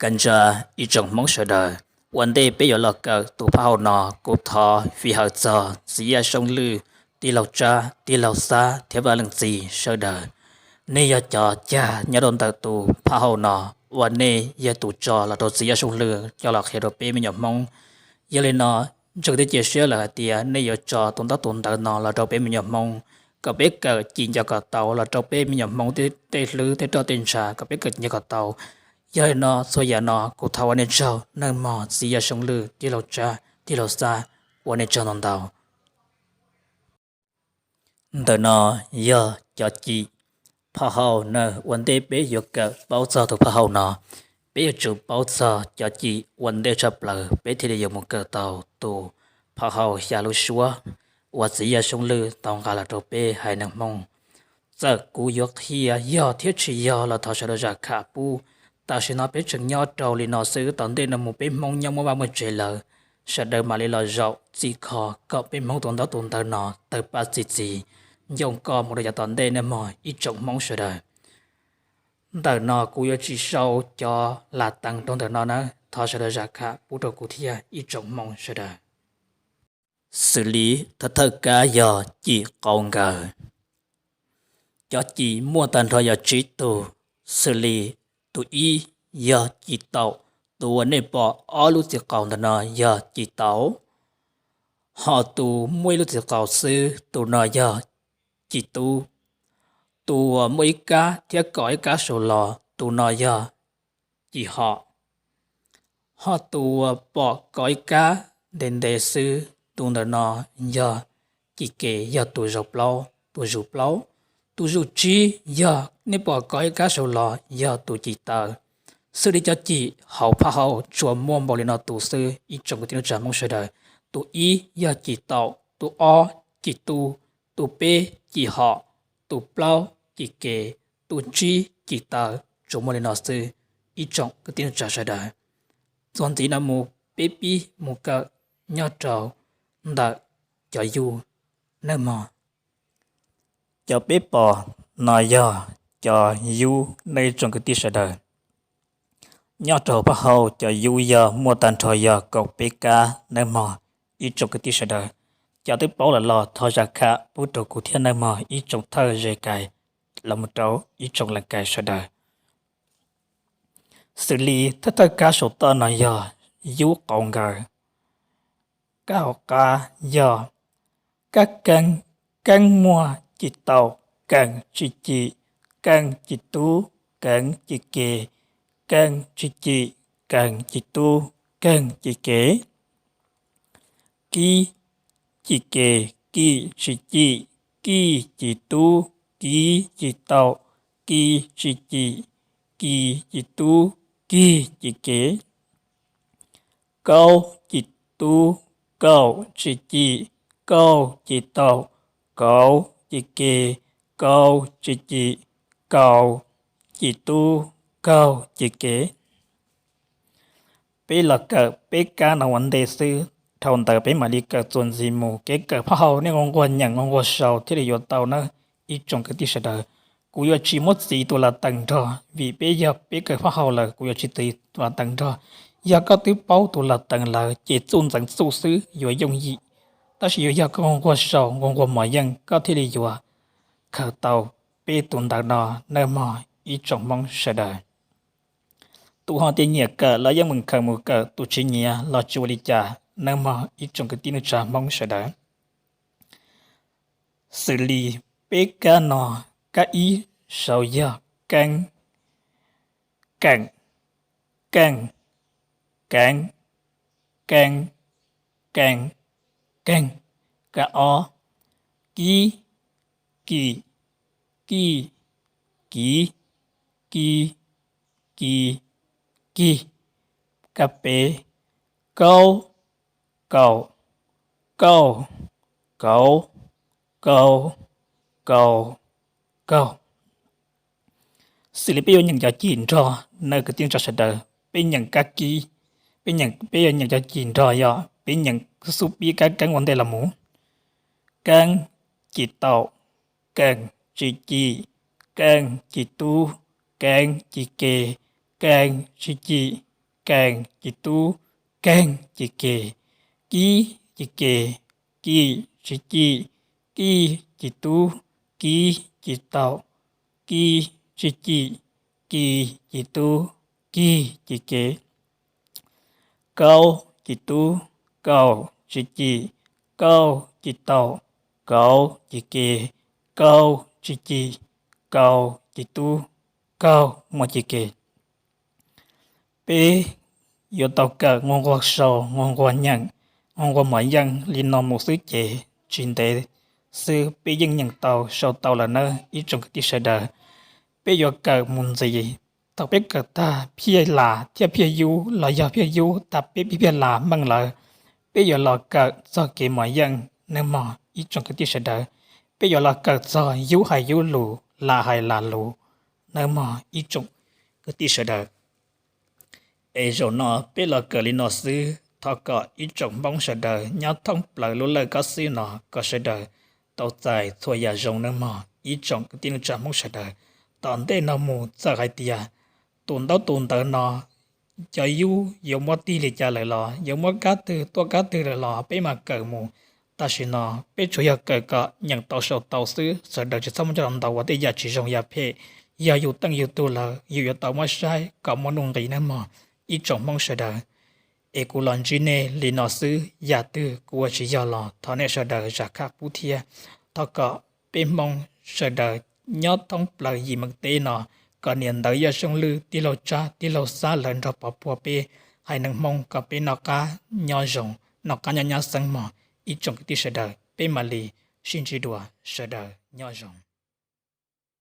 Kab ntsa ib tsoom Hmoob sawv daws, ua ntej peb yuav los kawm tus phaj hau no, kuv thov fij hawm txog txiv yawg Soob Lwj, tij laug Tsab, tij laug Xab thiab vaj leej txiv sawv daws. Nej yog cov cag nyob rau ntawm tus phaj hau no, uas nej yog tus tso los rau txiv yawg Soob Lwj coj los qhia rau peb me nyuam Hmoob. Yog li no, ntseeg thiab cia siab lawm hais tias nej yuav tso tus ntaub tus ntawv no los rau peb me nyuam Hmoob, kom peb kawm cim nco kom tau los rau peb me nyuam Hmoob tej hlwb tej roj tej ntsha, kom peb kawm cim nco kom tau. Yog li no, txhua yam no kuv thov ua nej tsaug nawb mog, txiv yawg Soob Lwj, tij laug Tsab, tij laug Xab, ua nej tsaug ntau ntau. Ntawm no yog cov cim phaj hau na. Ua ntej peb yuav kawm paub txog tus phaj hau no, peb yuav tsum paub txog cov cim ua ntej tshaj plaws peb thiaj li yuav mus kawm tau tus phaj hau xya lub suab uas txiv yawg Soob Lwj tau nqa los rau peb haiv neeg Hmoob. Txawm kuv yuav qhia yog thiab tsis yog los thov sawv daws zam kham pub. Tam sim no peb tseem nyob rau li no xwb, tom ntej no mus peb Hmoob nyob muaj vaj muaj tsev lawm, sawv daws mam li los zaum txim kho kom peb Hmoob tus ntaub tus ntawv no tawg paj txi txiv, ncoo koj mus rau yav tom ntej nawb mog ib tsoom Hmoob sawv daws. Ntawm no kuv yuav tsis sau cov las tees rau ntawm no nawb, thov sawv daws zam kham pub rau kuv thiab ib tsoom Hmoob sawv daws. Xws li thawj thawj kab yog cim qau nkaws. Cov cim muaj tag nrho yog tsib tug, xws li tus ib yog cim taum, tus uas nej pom ob lub txiv qaus ntawm no yog cim taum, ho tus muaj ib lub txiv qaus xwb tus no yog cim tub, tus uas muaj ib kab thiab kov ib kab saum los tus no yog cim hom, ho tus uas pom kov ib kab ntev ntev xwb tus ntawm no yog cim ke, yog tus zaus plaub, tus zus plaub. Tus zus tsib yog nej pom kov ib kab saum los yog tus cim taw. Xws li cov cim hauv phaj hau tsuas muaj npaum li no tus xwb ib tsoom kwv tij neej tsa Hmoob sawv daws. Tus ib yog cim taum, tus ob cim tub, tus peb cim hom, tus plaub cim ke, tus tsib cim taw. Tsuas muaj li no xwb ib tsoom kwv tij neej tsa sawv daws. Txuas ntxiv no mus peb pib mus kawm nyob rau ntawm cov yub nawb mog. Cov peb pom no yog cov yub nawb ib tsoom kwv tij sawv daws. Nyob rau hauv phaj hau cov yub yog muaj tag nrho yog kaum peb kab nawb mog ib tsoom kwv tij sawv daws. Cov twb paub lawm los thov zam kham pub rau kuv thiab nawb mog ib tsoom thawj ze kais los mus rau ib tsoom leej kais sawv daws. Xws li thawj thawj kab saum toj no yog yub qau nkaws. Kab hauv qab yog kab keeb, keeb muaj cim taum, keem tsis cim, keej cim tub, keev cim ke, keej tsis cim, keem cim tub, keej cim ke. Kib cim ke, kij tsis cim, kij cim tub, kiv cim taum, kij tsis cim, kij cim tub, kij cim ke. Kaub cim tub, kaum tsis cim, kauj cim taum, kauv cim ke, kauj tsis cim, kaus cim tub, kaug cim ke. Peb los kawm peb kab no ua ntej xwb, dhau ntawd peb mam li kawm txuas ntxiv mus. Kev kawm phaj hau nej nquag nquag nyeem nquag nquag sau thiaj li yuav tau nawb ib tsoom kwv tij sawv daws. Kuv yuav tsis muab txiv tus las tees nrog, vim peb yog peb kawm phaj hau lawm kuv yuav tsis txiv tus las tees nrog. Yog koj twb paub tus las tees lawm ces txuj ntxeev txuj xwb yuav yooj yim. Tab sis yuav yog koj nquag nquag sau nquag nquag mos yeej koj thiaj li yuav khaws tau peb tus ntawv no nawb mog ib tsoom Hmoob sawv daws. Tus ho tias nyiam kawm los yeej meem khaws mus kawm, tus tsis nyiam los tsis ua li cas nawb mog ib tsoom kwv tij neej tsa Hmoob sawv daws. Xws li peb kab no, kab ib sau yog keeb, keem, keej, keev, keeb, keej, keeg. Kab ob, kib, kim, kij, kiv, ki, ki, kig. Kab peb, kaub, kaum, kauj, kauv, kau, kau, kaug. Xws li peb yuav nyeem cov cim nrog nawb kwv tij neej tsa sawv daws, peb nyeem kab kib, peb yuav nyeem cov cim nrog yog peb nyeem xub pib kab keeb ua ntej los mus. Keeb, cim taum, keem, tsis cim, keej, cim tub, keev, cim ke, keej, tsis cim, kees ces tub, keeg ces ke, kib ces ke, kij ces kij, kij ces tub, kib ces tau, kib ces kij, kij ces tub, kij ces ke, kaub ces tub, kaug ces kij, kaug ces tau, kauv ces ke, kaug ces kij, kaug ces tub, kaug muaj ces ke. Peb yuav tau kawm nquag nquag sau, nquag nquag nyeem, nquag nquag mos yeej li no mus xwb ces tsis ntev xwb peb yeej nyeem tau sau tau lawm nawb ib tsoom kwv tij sawv daws. Peb yuav kawm mus ntxiv, thaum peb kawm tag phiaj las thiab phiaj yub los yog phiaj yub tag peb phiaj las meej lawm, peb yuav los kawm txog kev mos yeej nawb mog ib tsoom kwv tij sawv daws. Peb yuav los kawm txog yub hais yub lus, las hais las lus nawb mog ib tsoom kwv tij sawv daws. Es zaum no peb los kawm li no xwb, thov kom ib tsoom Hmoob sawv daws nyob thoob plaws lub lawj kob xwb no kom sawv daws tau txais txhua yam zoo nawb mog ib tsoom kwv tij neej tsa Hmoob sawv daws. Tom ntej no mus txawm hais tias tus ntaub tus ntawv no cov yub yuav muab tig li cas lawm los yuav muab kab twg tuaj kab twg lawm los peb mam kawm mus. Tam sim no peb tsuas yog kawm kom nyeem tau sau tau xwb, sawv daws tsis txhob muab coj los ntaus ua tej yam tsis zoo yam phem. Yog yus teej yus tug lawm yus yuav tau muab saib kom muaj nuj nqis nawb mog ib tsoom Hmoob sawv daws. Es kuv los ntsib nej li no xwb, yam twg kuv ua tsis yog los thov nej sawv daws zam khaj pub thiab. Thov kom peb Hmoob sawv daws nyob thoob plaws yim meem teb no kom niam ntawv Yaj Xyooj Lwj, tij laug Tsab, tij laug Xab lawv nrog pov puag peb haiv neeg Hmoob kom peb noj qab nyob zoo, noj qab nyob nyab xeeb mog ib tsoom kwv tij sawv daws. Peb mam li sib ntsib dua, sawv daws nyob zoo.